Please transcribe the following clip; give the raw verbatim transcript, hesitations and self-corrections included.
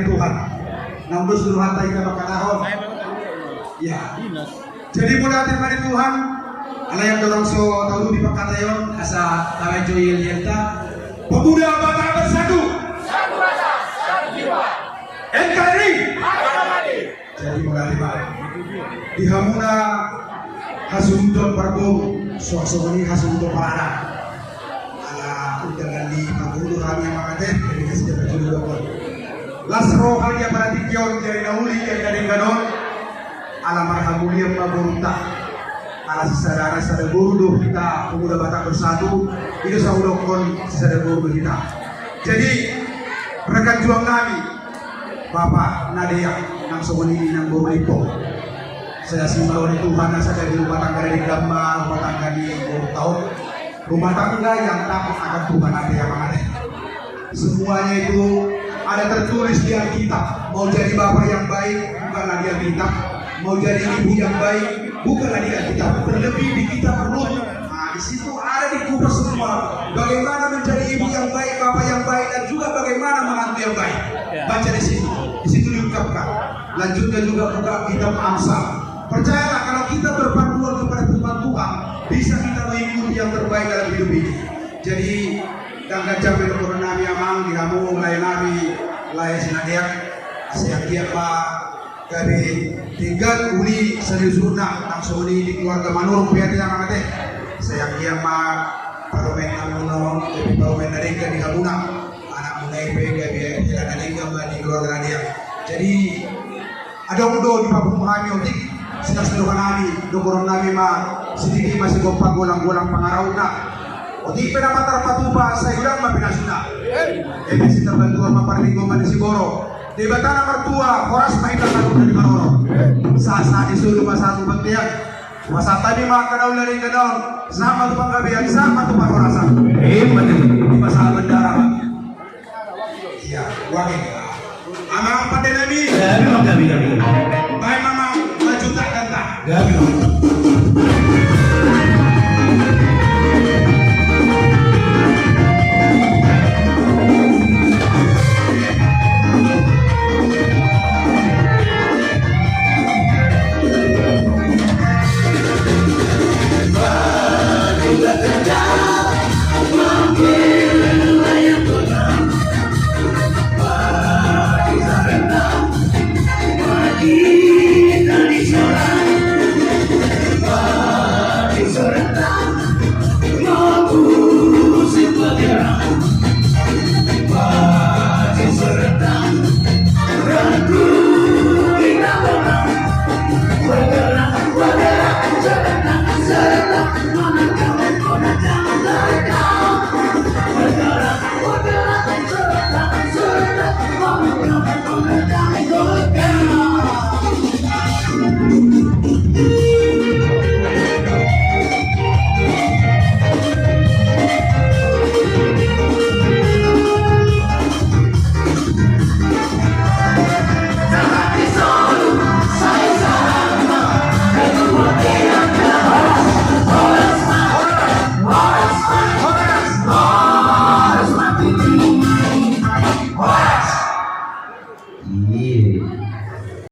Tuhan. Naung dos do rohanta hita mangkatahon. Ya. Jadi mauliate ma di Tuhan. Alai anggo so tolu di pangkataion asa tabaen jo yel-yelta. Pemuda Batak Bersatu. Satu rasa, satu jiwa. N K R I. Harga mati. Jadi mauliate ma di hamuna hasuhuton parboru, suang songon i hasuhuton parada. Ala undangan ni parboru hami, amang ate, jadi kasih dapat judul dokon. Las roha ni apala tingki on, jadi na uli, jadi na denggan on. Ala marhamulian ma borunta. Ala sisada anak sisada boru do hita, Pemuda Batak Bersatu. I do sai hudokkon sisada boru do hita. Jadi rekan juang nami, Bapa na deak, nang songon i nang boru Ippo. Sai asi ma roha ni Tuhan asa gabe rumah tangga na denggan ma rumah tangga ni borunta on. Rumah tangga yang takut akan Tuhan, ate, amang ate. Semuanya itu ada tertulis di Alkitab. Mau jadi bapak yang baik, bukanlah di Alkitab. Mau jadi ibu yang baik, bukanlah di Alkitab. Terlebih di kitab Rut. Nah, di situ ada dikupas semua. Bagaimana menjadi ibu yang baik, bapak yang baik, dan juga bagaimana menantu yang baik. Ya. Baca di situ. Di situ diungkapkan. Lanjutnya juga buka kitab Amsal. Percayalah, kalau kita berpanduan kepada firman Tuhan, bisa kita mengikuti yang terbaik dalam hidup ini. Jadi, dang ganjang be dohonon nami, amang, di hamu lae nami, lae Sinadeak. Sai anggiat ma gabe denggan, uli, salelenglelengna, nang songon i di keluarga Manurung pe, ate, amang ate. Sai anggiat ma parumaen hamuna on gabe parumaen na denggan di hamuna. Anakmuna i pe gabe hela na denggan ma di keluarga na denggan. Jadi, adong do dipapungu hami otik, silas ni roha nami, dohonon nami ma, sititi ma sigompa, golang-golang pangarahutna. Otik pe na tarpatupa, sai godang ma pinasuna. Eme sitambantuan ma parlinggoman ni sigoro. Debata na martua, horas ma hita saluhutna di maroro. Sahat-sahat ni solu ma sahat tu bontean. Pasahat hami ma angka na uli na denggan on, sahat ma tu panggabean, sahat ma tu parhorasan. Ima tutu. Dipasahat bandara ma. Iya, wangi. Amang pande nami. Ya, memang kami, kami.